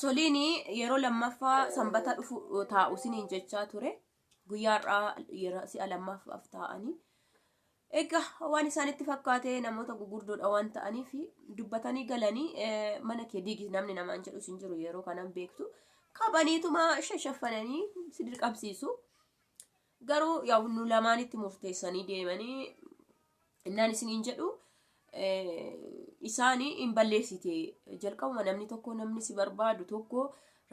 Soliin yeroo lammaffaa sanbata dhufu taa'u isiniin jechaa ture. Guyyaa har'aa yeroo si'a lammaffaaf taa'anii. Egaa waan isaanitti fakkaate namoota gugurdoodha waan ta'aniif dubbatanii galanii mana kee diigi namni namaan jedhu sin jiru yeroo kanan beektu. Qabaniituma shashaffananii si dirqamsiisu. Garuu yaa nu lamaanitti murteessanii deemanii innaan isiniin jedhu isaanii hin balleessite jalqabuma namni tokko namni si barbaadu tokko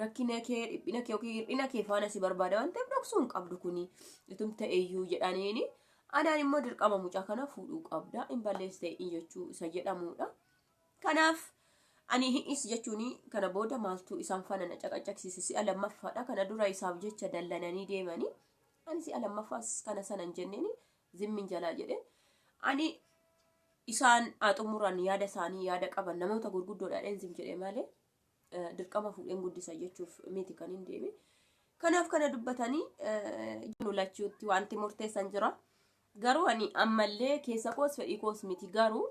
rakkina kee dhiphina kee yookiin hir'ina kee faana si barbaada waan ta'eef dhoksuu hin qabdu kuni itum ta'eyyuu jedhaniini anaan immoo dirqama mucaa kana fuudhuu qabda hin balleessite jechuu isa jedhamudha. Kanaaf ani hi'is jechuun kana booda maaltu isaan faana na caqacaqsiise si'a lammaffaadha kana dura isaaf jecha dallananii deemanii ani si'a lammaffaas kana sana hin jenneeni zimmin jalaa jedhe ani isaan haa xumuran yaada isaanii yaada qaban namoota gurguddoodha dheen zim jedhe malee dirqama fuudheen guddisa jechuuf miti kan hin deeme. Kanaaf kana dubbatanii nu lachuutti wanti murteessan jira. Garuu ani ammallee keessa koos fedhii koos miti garuu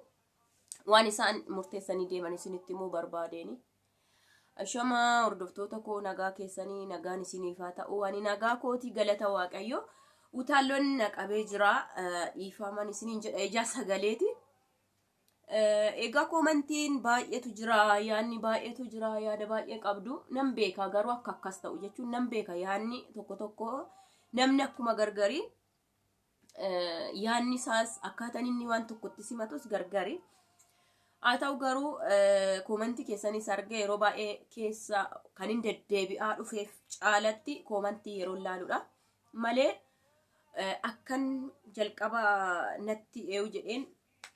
waan isaan murteessanii deeman isinitti himuu barbaadeeni. Ashamaa hordoftoota koo nagaa keessanii nagaan isiniif haa ta'u. Ani nagaa kootii galata Waaqayyo. Utaalloon na qabee jira. Dhiifaman isiniin jedha ijaa sagaleeti. Egaa koomantiin baay'eetu jira, yaadni baay'eetu jira, yaada baay'ee qabdu. Nan beeka garuu akka akkas ta'u jechuun nan beeka yaadni tokko tokko namni akkuma gargarii yaadni isaas akkaataan inni waan tokkotti simatus gargari. Haa ta'u garuu koomantii keessanis argee yeroo baay'ee keessa kan hin deddeebi'aa dhufeef caalatti koomantii yeroo laaludha. Malee akkan jalqaba natti eewu jedheen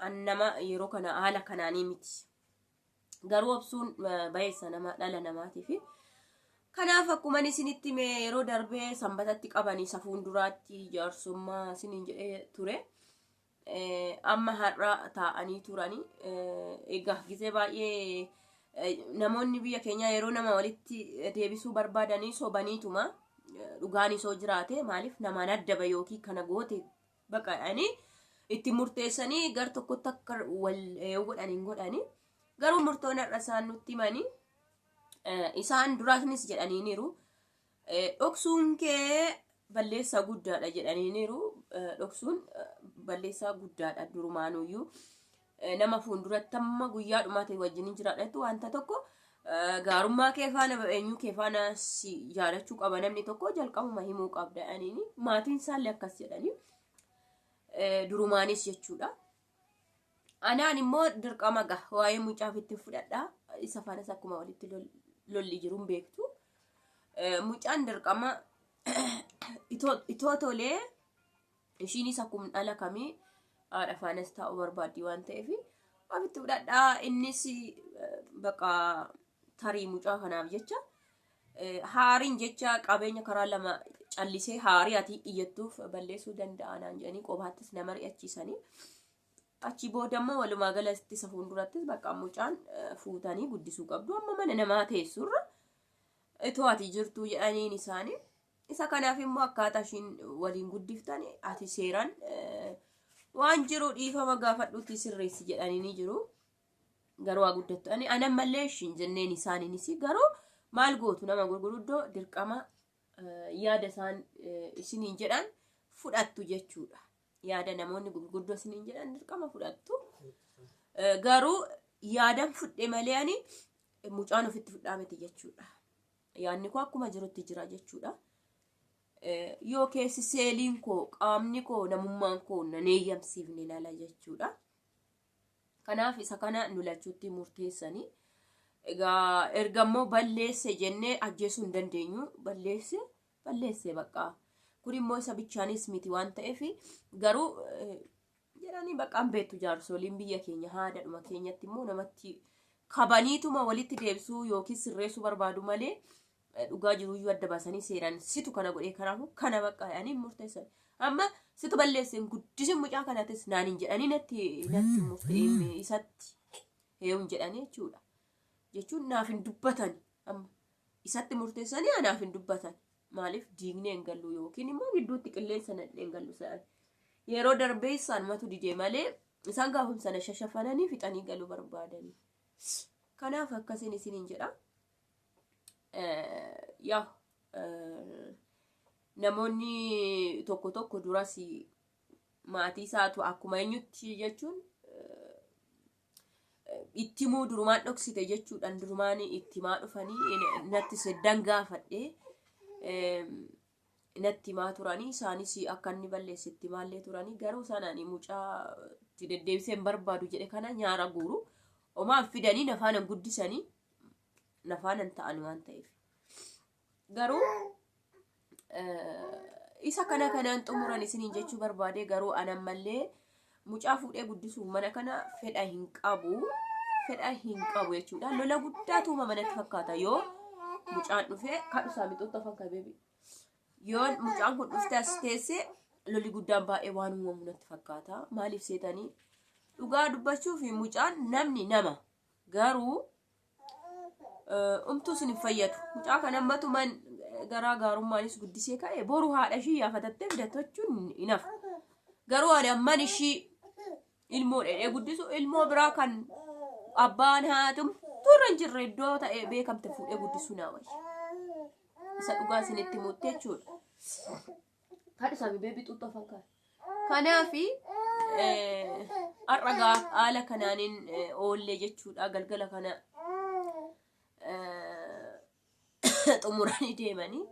an nama yeroo kana haala kanaanii miti. Garuu obsuun bayeessa nama dhala namaatiifi. Kanaaf akkuma isinitti hime yeroo darbee sanbatatti qabanii isa fuulduraatti jaarsummaa isiniin jedhee ture. Amma har'a taa'anii turanii. Egaa gizee baay'ee namoonni biyya keenyaa yeroo nama walitti deebisuu barbaadanii sobaniituma dhugaan isoo jiraate maaliif namaan adda ba yookiin kana goote baqa'anii itti murteessanii gar tokkotti akka wal godhan hin godhani. Garuu murtoon har'a isaan nutti himanii isaan duraasnis jedhaniiniiru. Dhoksuun kee balleessaa guddaadha jedhaniiniiru. Dhoksuun balleessaa guddaadha durumaanuyyuu. Nama fuulduratti amma guyyaa dhumaa ta'e wajjin hin jiraadhattu wanta tokko gaarummaa kee faana eenyuu kee faana si jaalachuu qaba namni tokko jalqabuma himuu qabda jedhaniini maatiin isaallee akkas jedhanii durumaanis jechuudha. Anaan immoo dirqama gaha waa'ee mucaaf itti fudhadha isa faanas akkuma walitti lolli jiruun beektu. Mucaan dirqama itoo tolee Ishiinis akkuma dhala kamii haadha faanas taa'uu barbaaddi waan ta'eef ofitti fudhadhaa innis bakka tarii mucaa kanaaf jecha haariin jecha qabeenya karaa lama callisee haarii ati iyyattuuf balleessuu danda'a naan jedhanii qobaattis nama ri'achiisanii. Achi booda immoo walumaa galatti isa fuuldurattis bakka mucaan fuutanii guddisuu qabdu amma mana namaa teessurra itoo ati jirtuu jedhaniin isaanii. Isa kanaaf immoo akkaataa ishiin waliin guddiftan ati seeraan waan jiru dhiifama gaafadhuutti sirreessi jedhanii ni jiru. Garuu haa guddattu. Ani anan mallee ishiin jenneen isaaniinis garuu maal gootu nama gurguddoo dirqama yaada isaan isiniin jedhan fudhattu jechuudha. Yaada namoonni gurguddoo isiniin jedhan dirqama fudhattu. Garuu yaadan fudhe malee ani mucaan ofitti fudhaa miti jechuudha. Yaadni koo akkuma jirutti jira jechuudha. Yoo keessi seeliin koo qaamni koo namummaan koo nan eeyyamsiifne nala jechuudha. Kanaaf isa kana nu lachuutti murteessanii. Egaa erga immoo balleesse jennee ajjeesuu hin dandeenyu. Balleesse balleesse bakka. Kun immoo isa bichaanis miti waan ta'eef garuu jedhanii bakka hin beektu jaarsoliin biyya keenya haadadhuma keenyatti immoo namatti kabaniituma walitti deebisuu yookiin sirreessuu barbaadu malee dhugaa jiruyyuu adda baasanii seeraan situ kana godhee kanaafuu kana bakka jedhanii murteessan. Amma situ balleesse hin guddisin mucaa kanatis naan hin jedhanii natti natti murtee isatti heewu hin jedhanii jechuudha. Jechuun naaf hin dubbatan amma isatti murteessanii anaaf hin dubbatan. Maaliif diignee hin gallu yookiin immoo gidduutti qilleensa naqnee hin gallu sa'an. Yeroo darbee isaanumatu didee malee isaan gaafum sana shashafananii fixanii galuu barbaadanii. Kanaaf akkasiin isiniin jedha. Yaa namoonni tokko tokko duras maatii isaatu akkuma eenyutti jechuun itti himuu durumaan dhoksite jechuudhaan durumaan itti himaa dhufanii natti seddan gaafadhee natti himaa turanii isaanis akka inni balleesse itti himaallee turanii garuu sanaan mucaa itti deddeebisee hin barbaadu jedhe kana nyaara guuru homaan fidanii nafaanan guddisanii nafaanan ta'an waan ta'eef. Garuu isa kana kanaan xumuran isiniin jechuu barbaade garuu anan mallee mucaa fuudhee guddisuuf mana kana fedha hin qabu. Fedha hin qabu jechuudha. Lola guddaatu uumama natti fakkaata yoo mucaan dhufee kadhusaa mixoota afaan kabeebi. Yoo mucaan kun dhuftee as teesse lolli guddaan baay'ee waan uumamu natti fakkaata. Maaliif seetanii dhugaa dubbachuuf mucaan namni nama garuu umtuu isin hin fayyadu. Mucaa kana ammatumaan garaa gaarummaanis guddisee ka'e boru haadha ishii yaafatattee fidatachuun hin hafu. Garuu ani amman ishii ilmoo dheedhee guddisu ilmoo biraa kan abbaan haatumtuu irra hin jirre iddoo ta'e beekamte fuudhee guddisuu naa wayya. Isa dhugaa isinitti himuutti jechuudha. Haadha isaa beebii xuuxxoo afaan kaa'e. Kanaafi har'a gaa haala kanaanin oollee jechuudha galgala kana xumuranii deemanii.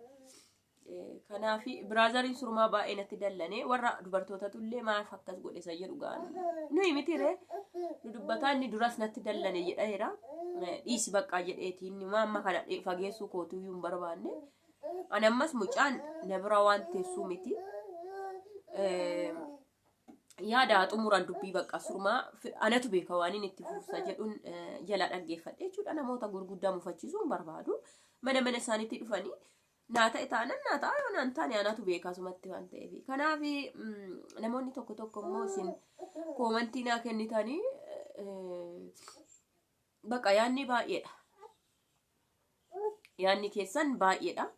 Kanaafi biraazariin surmaa baay'ee natti dallane warra dubartootatu illee maaf akkas godhe isa jedhu gaan nuyi miti ree nu dubbataa inni duras natti dallane jedheera. Dhiisi baqqaa jedheeti inni maamma kana fageessuu kootuyyuu hin barbaanne. Ani ammas mucaan na bira waan teessuu miti. Yaada xumuran dubbii bakka surmaa anatu beeka waan inni itti fufsa jedhuun jala dhaggeeffadhe jechuudha. Namoota gurguddaa mufachiisuu hin barbaadu. Mana mana isaaniitti dhufanii naa ta'e taanan naa ta'a yoo naan taane anatu beeka asumatti waan ta'eef. Kanaaf namoonni tokko tokko immoo isin koomantii naa kennitanii bakka yaadni baay'eedha. Yaadni keessan baay'eedha.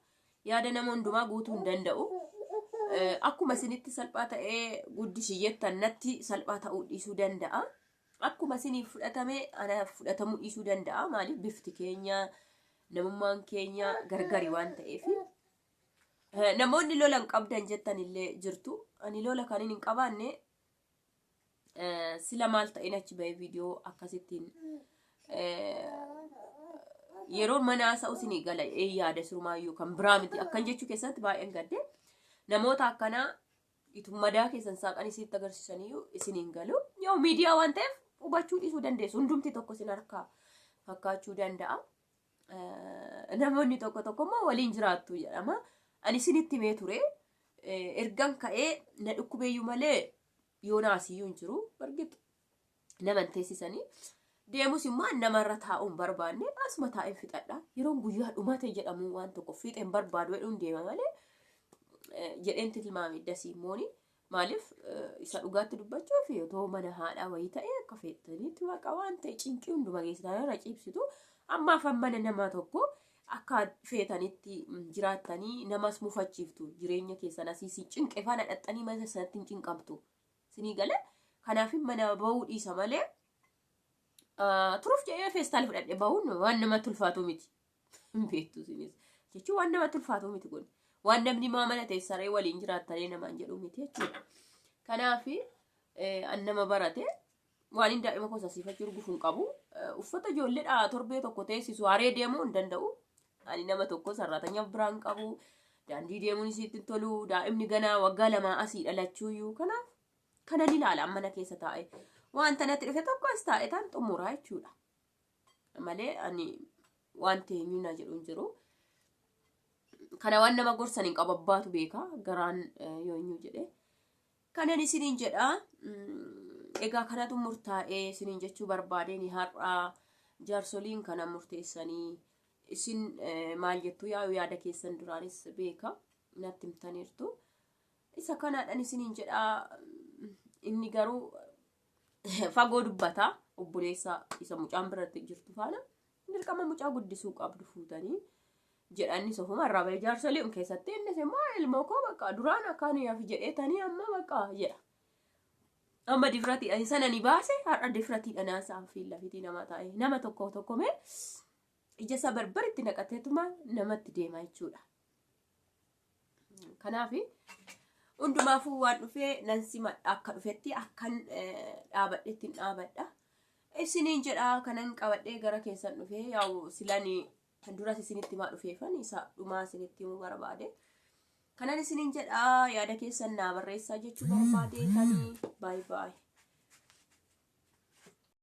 Yaada nama hundumaa guutuu hin danda'u. Akkuma isinitti salphaa ta'ee guddisi jettan natti salphaa ta'uu dhiisuu danda'a. Akkuma isiniif fudhatame anaaf fudhatamuu dhiisuu danda'a. Maaliif bifti keenya namummaan keenya gargari waan ta'eef. Namoonni lola hin qabdan jettan illee jirtu. Ani lola kan hin qabaanne sila maal ta'een achi bahee viidiyoo akkasittiin yeroo mana haasa'u isinii gala ee yaada surmaayyuu kan biraa miti akkan jechuu keessatti baay'een gadde namoota akkanaa itu madaa keessan saaqanii isinitti agarsiisaniyyuu isiniin galu yoo miidiyaa waan ta'eef hubachuu dhiisuu dandeessu hundumti tokko isin harkaa fakkaachuu danda'a. Namoonni tokko tokko immoo waliin jiraattu jedhama. Ani isinitti himee ture. Ergan ka'ee na dhukkubeeyyuu malee yoo naasiyyuu hin jiru. Bargit nama hin teessisanii. Deemus immoo namarra taa'uu hin barbaanne asuma taa'ee fixadha. Yeroon guyyaa dhumate jedhamu waan tokko fiixee hin barbaadu jedhuun deema malee jedheen tilmaame dasii immooni. Maaliif isa dhugaatti dubbachuuf otoo mana haadhaa wayii ta'e akka feetanitti waaqa waan ta'e cinqii hunduma keessaa irra ciibsitu. Ammaaf mana nama tokko akka feetanitti jiraattanii namas mufachiiftu jireenya keessan asii si cinqe faana dhaxxanii mana sanatti hin cinqamtu. Sinii gale kanaaf mana bahuu dhiisa malee turuuf jedhee feestaal fudhadhe bahuun waan namatti ulfaatu miti. Hin beektu isinis. Jechuun waan namatti ulfaatu miti kun. Waan namni maa mana ta'e saree waliin jiraattalee namaan jedhu miti jechuudha. Kanaaf an nama barate waan hin daa'ima koo sasiifachuu urgufu hin qabu. Uffata ijoolleedha torbee tokko teessisu haree deemuu hin danda'u. Ani nama tokko sarraatanyaaf biraa hin qabu. Daandii deemuun isiitti hin tolu. Daa'imni ganaa waggaa lamaa asii dhalachuuyyuu. Kanaaf kanan ilaala mana keessa taa'e. Wanta natti dhufe tokko as taa'e tan xumuraa jechuudha. Malee ani wanti eenyu na jedhu hin jiru. Kana waan nama gorsan hin qabu abbaatu beeka garaan yoo eenyu jedhe. Kanan isiniin jedha. Egaa kanatu murtaa'ee isiniin jechuu barbaadeen har'a jaarsoliin kana murteessanii isin maal jettu yaa'u yaada keessan duraanis beeka natti himtaniirtu. Isa kanaadhaan isiniin jedha inni garuu fagoo dubbata obboleessa isa mucaan biratti jirtu faana dirqama mucaa guddisuu qabdu fuutanii jedhanni sofuma irraa bahee jaarsolii keessatti innis immoo ilmoo koo bakka duraan akkaan yaaf jedhee tanii amma bakka jedha. Amma difratii sana ni baase har'a difratii dhanaasaa fi lafitii nama taa'e nama tokko tokko mee Ija isaa barbaritti naqateetuma namatti deema jechuudha. Kanaaf hundumaafuu waan dhufee nan simadha akka dhufetti akkan dhaabadhetti hin dhaabadha. Isiniin jedha kanan qabadhee gara keessan dhufee yaa'u silani duras isinitti himaa dhufeefan isa dhumaa isinitti himuu barbaade. Kanan isiniin jedha yaada keessan naa barreessaa jechuu barbaade tanii baay'ee baay'ee.